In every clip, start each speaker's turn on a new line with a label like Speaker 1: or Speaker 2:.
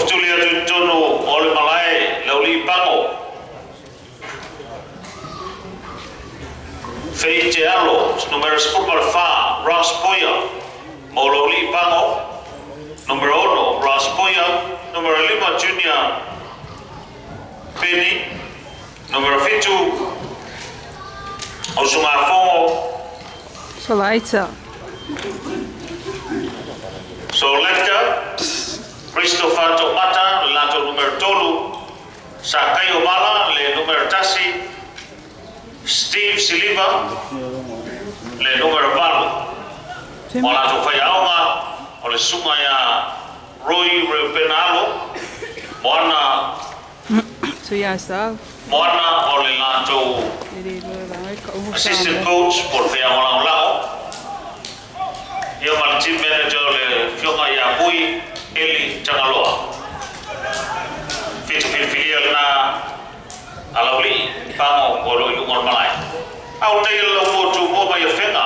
Speaker 1: Tuli atu i totonu o le malae Laulii Pago. Fei Te Alo, numera 14, Ross Poia, mo Laulii Pago. Numero 6, Ross Poia. Numero 5, Junior Penny. Numero 7, o Sugafogo.
Speaker 2: Solaita.
Speaker 1: Soleta, Christopher Tomata, le latou numero 3, Sakaio Mala, le numero 1, Steve Siliva, le numero 8. Mo latou faiaoga, o le susuga ia Roy Reupenalo, Moana.
Speaker 2: Tuiasa.
Speaker 1: Moana o le latou assistant coach po o le faiaoga lagolago. Ia ma le team manager o le Afioga ia Mui Eli Tagaloa. Fitu filifilia lena a Laulii Pago o lo o i luga o le malae. A o nei le laumua tumua mai Afega,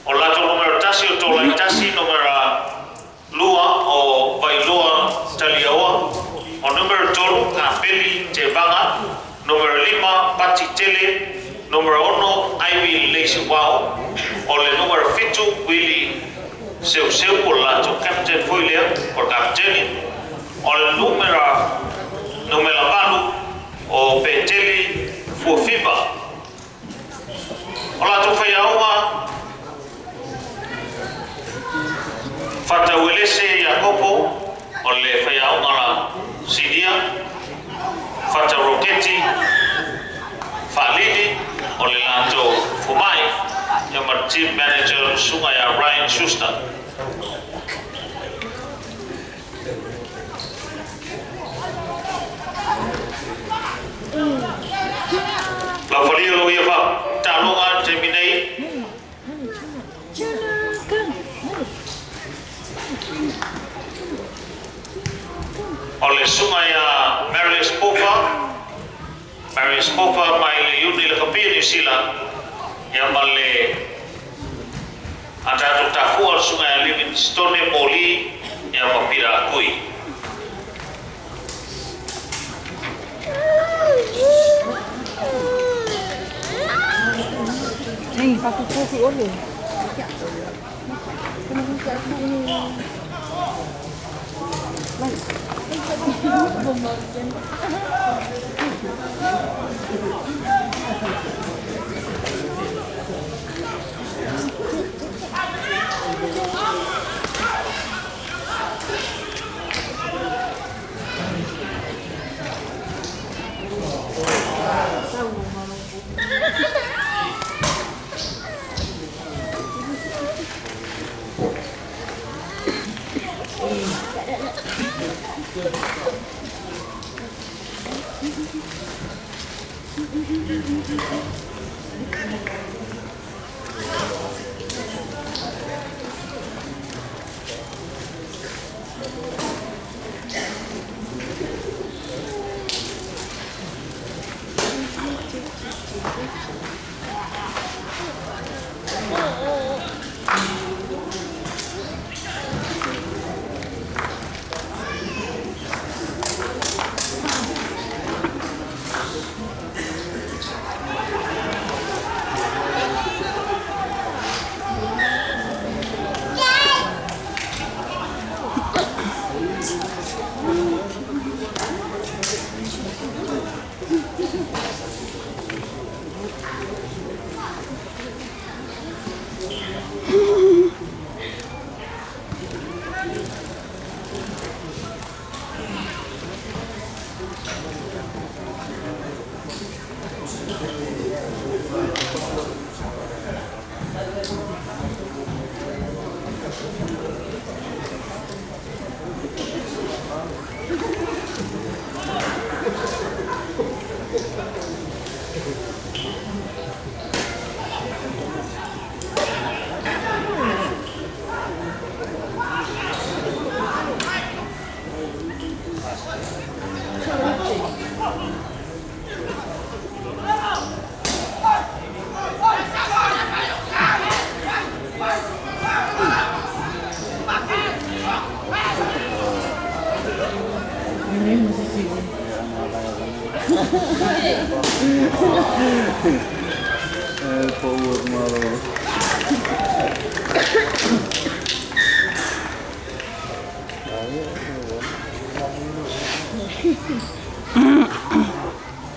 Speaker 1: o le latou numera 1 o Tolaitasi, numera 2 o Vailoa Taliaoa, o numera 3 Kapeli Tevaga, numera 5 Pati Tele, numera 6 Ivy Leisiwao, o le numera 7 Willie Seuseu, o le latou captain foi lea, o le kapeteni, o le numera numera 8 o Peteli Fuafiva. O latou faiaoga, Fatauelese Iakopo, o le faiaoga la sinia, Fata Roketi Faalili, o le latou fomai, ia ma le team manager le susuga ia Ryan Schuster. Laufalia lou ia faataaloga i le taimi nei. O le susuga ia Marius Pofa, Marius Pofa mai le Iuni Lakapi Niu Sila, ia ma le a tatou tafua le susuga ia Livingstone Moli ia ma Pira Akui.
Speaker 2: Ei, whakakohu ole.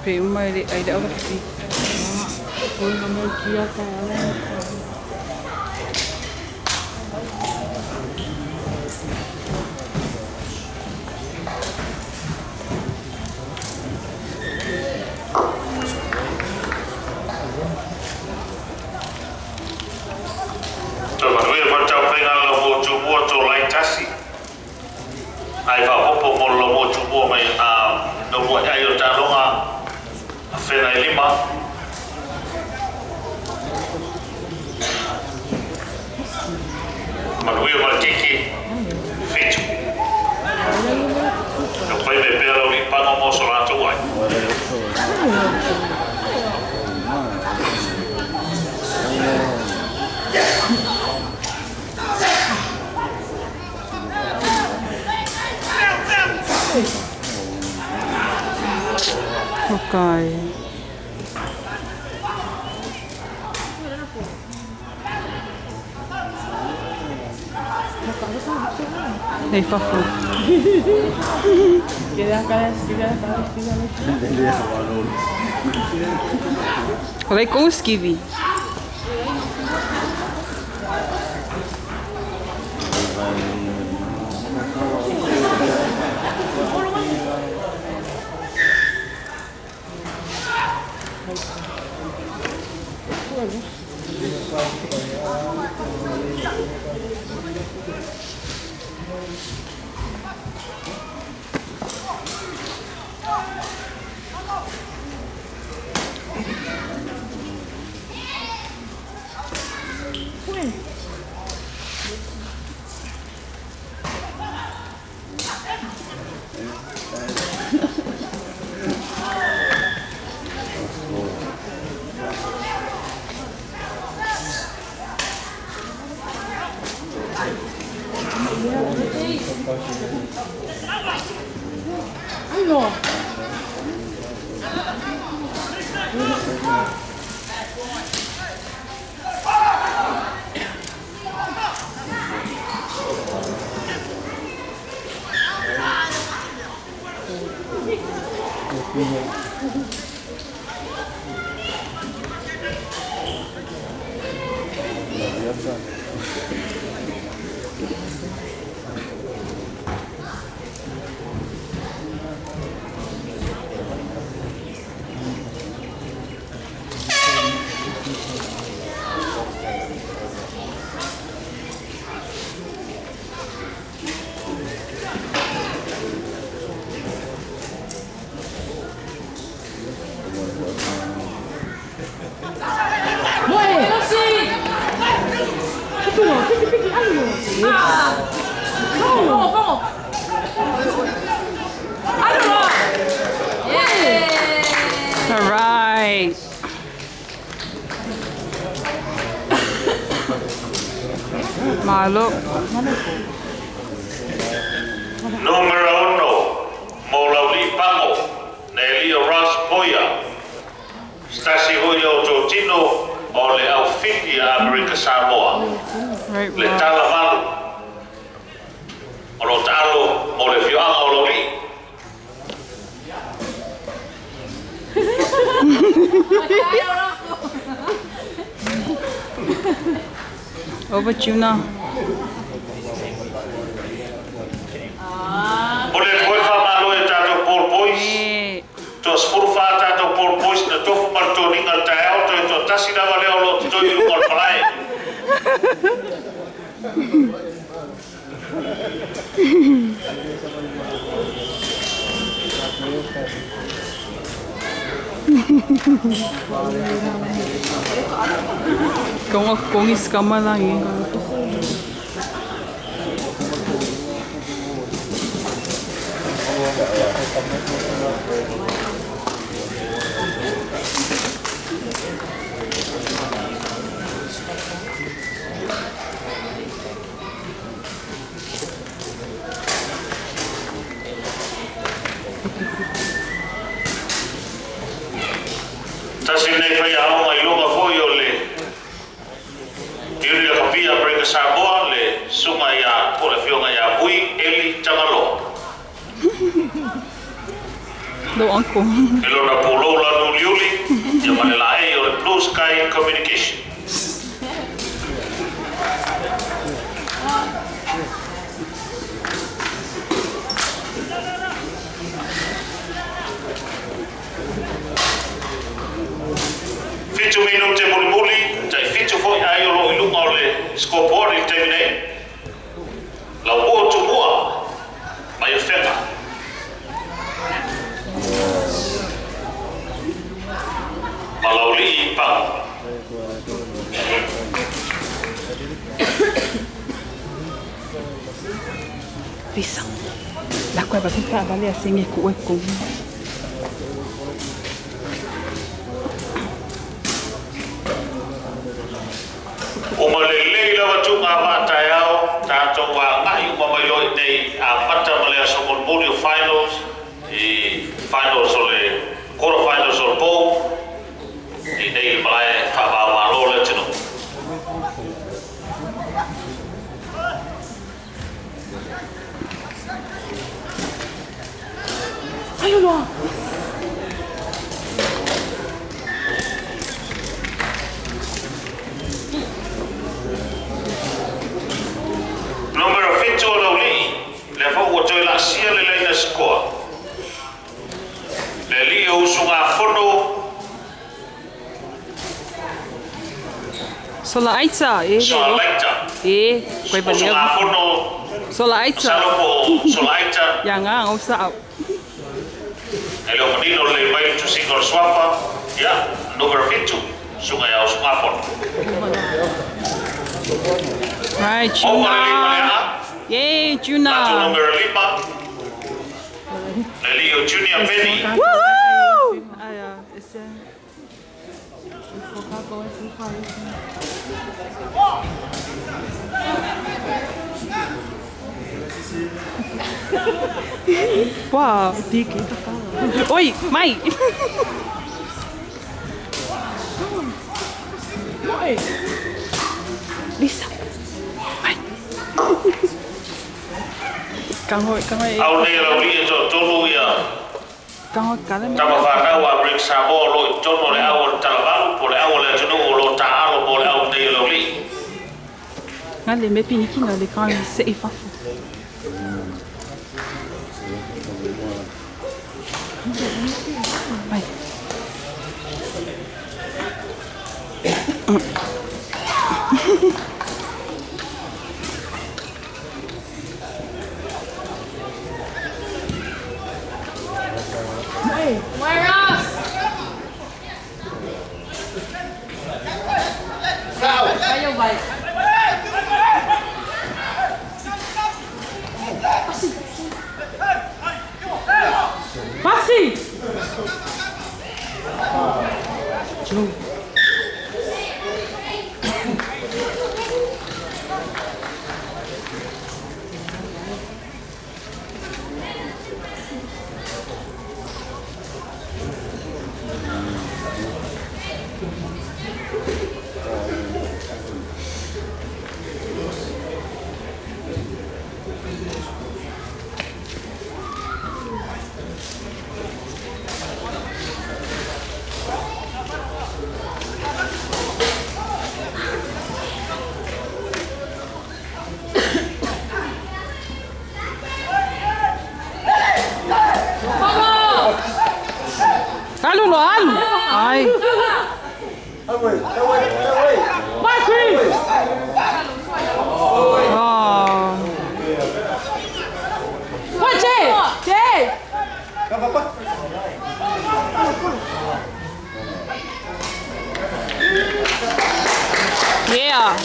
Speaker 2: Pe uma e le ai le awa pipi.
Speaker 1: Toe manuia foi le taumafaiga a le laumua Tumua Tolai Tasi. Ai faaopoopo mo le laumua Tumua mai a Nofoa'i ai o taaloga a Fegailima. Manuia ma le kiki 7. Taumafai mai pea le aualii Pago mo so latou ai.
Speaker 2: Okay. Nei fafo. O lei kou skivi. All right. Malo.
Speaker 1: Numero 6 mo le aualii Pago, na Elia Ross Poia. Se tasi foi o totino o le aufiti a Amerika Samoa.
Speaker 2: Right,
Speaker 1: Le
Speaker 2: Ross.
Speaker 1: tala valu o lo taalo mo le afioaga o Laulii.
Speaker 2: Over Juna.
Speaker 1: O le toe faamalo e tatou Paul Boys.
Speaker 2: Eh.
Speaker 1: Toa 14 tatou Paul Boys na tofu ma le toniga i le taeao, toe toatasi lava lea o lo o totoe i luga o le malae.
Speaker 2: Konga kongi skama langi.
Speaker 1: Tasi lenei faiaoga i luga foi o le Iuni Lakapi Amerika Samoa, le susuga ia po o le afioga ia Vui Eli Tagaloa.
Speaker 2: No uncle.
Speaker 1: I lona pulou lanu uliuli ia ma le laei o le Blue Sky Communication. 7 minute mulimuli, tai 7 foi ai o lo i luga o le scoreboard i le taimi nei. Laumua Tumua mai Afega. Ma Laulii Pago.
Speaker 2: Lisa. La kwa ba ta ba le senge ku e ku.
Speaker 1: Ua malelei lava tuga faataeao, tatou agai uma mai loa i inei amata ma le aso mulimuli o finals, i finals o le quarter finals o le bowl, i inei i le malae faava-o-Malo o le atunuu.
Speaker 2: Alu loa.
Speaker 1: Numera 7 o Laulii, lea foi ua toe laasia le laina sikoa. Le alii o usugafono
Speaker 2: Sola aitsa e.
Speaker 1: Soalaita.
Speaker 2: E, koe ba le.
Speaker 1: Usugafono
Speaker 2: Sola aitsa.
Speaker 1: masalo po o Solaita.
Speaker 2: Ya nga o sa au.
Speaker 1: E le o manino lelei mai le tusiga o le suafa, ia, numera 7, susuga ia usugafono.
Speaker 2: Right,
Speaker 1: Maua lelei
Speaker 2: Juna.
Speaker 1: maleaga.
Speaker 2: Yay,
Speaker 1: Latou
Speaker 2: Juna.
Speaker 1: numera 5, le alii o Junior Penny.
Speaker 2: Woohoo! Aya, ese. Wow. Oi, mai. Lisa. Mai. Kangoi, kangoi.
Speaker 1: Au nei e Laulii e toatolu ia
Speaker 2: Kangoi kale me.
Speaker 1: tama fanau a Amerika Samoa o lo o i totonu o le au o le talavalu po o le au o le atunuu o lo o taaalo mo le au nei o Laulii.
Speaker 2: Nga le me piniki nga le kangoi se i fafu. Mai. Pasi! Joe. Alu loa, alu! Ai. Oh. Jay! Yeah.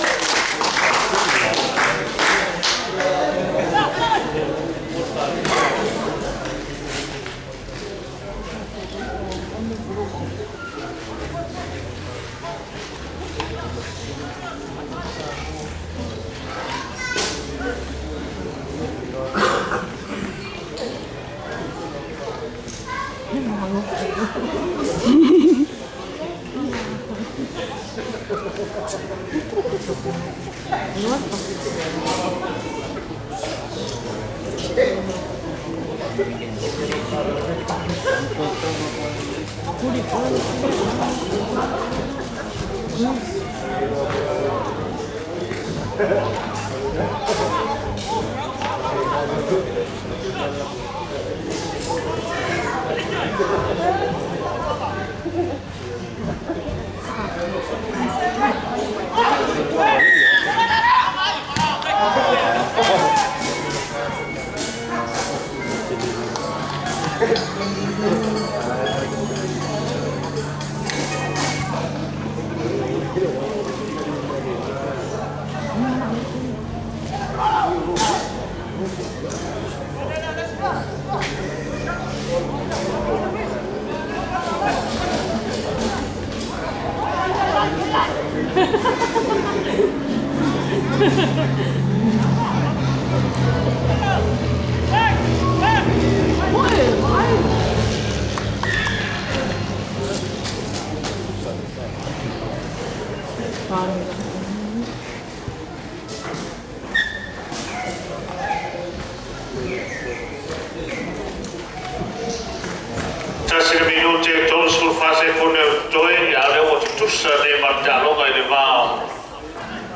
Speaker 1: Tasi le minute e 34 sekone o totoe, ia lea ua tutusa nei ma le taaloga i le va o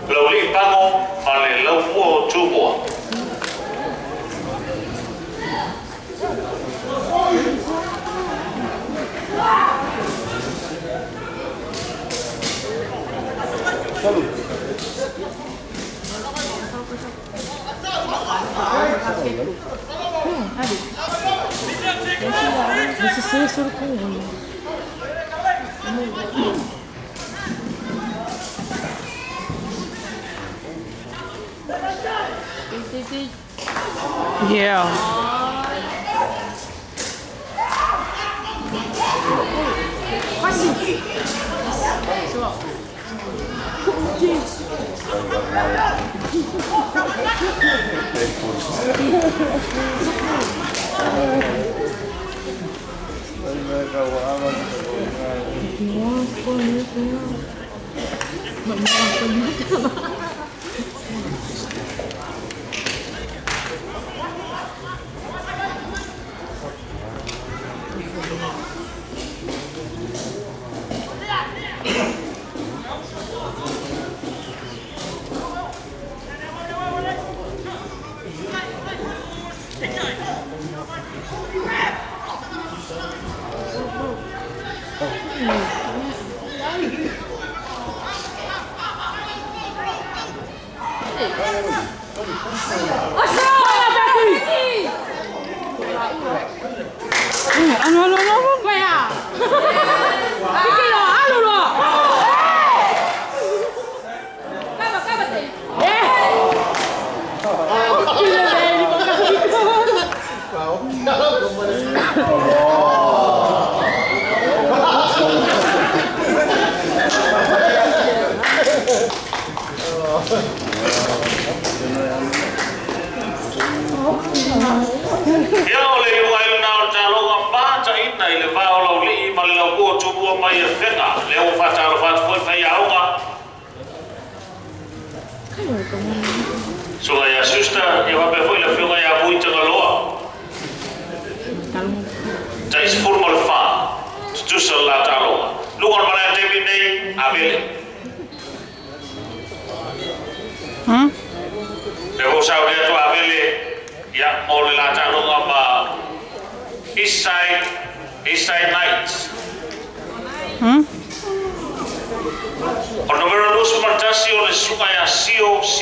Speaker 1: Laulii Pago ma le Laumua o Tumua.
Speaker 2: Yeah. Ano, ano, ano, ano?
Speaker 1: Ia o le iuga i lena o le taaloga mataina i le va o Laulii ma le Laumua o Tumua mai Afega. Lea ua faatalofa atu foi le faiaoga. Susuga ia Schuster, ia faapea foi le afioga ia Vui Tagaloa. Tai 14, tutusa le la taaloga. Luga o le malae taimi nei, Avele. Le ua saunia atu Avele, ia, mo le la taaloga ma Eastside Knights. O le numera 21 o le susuga ia Sio.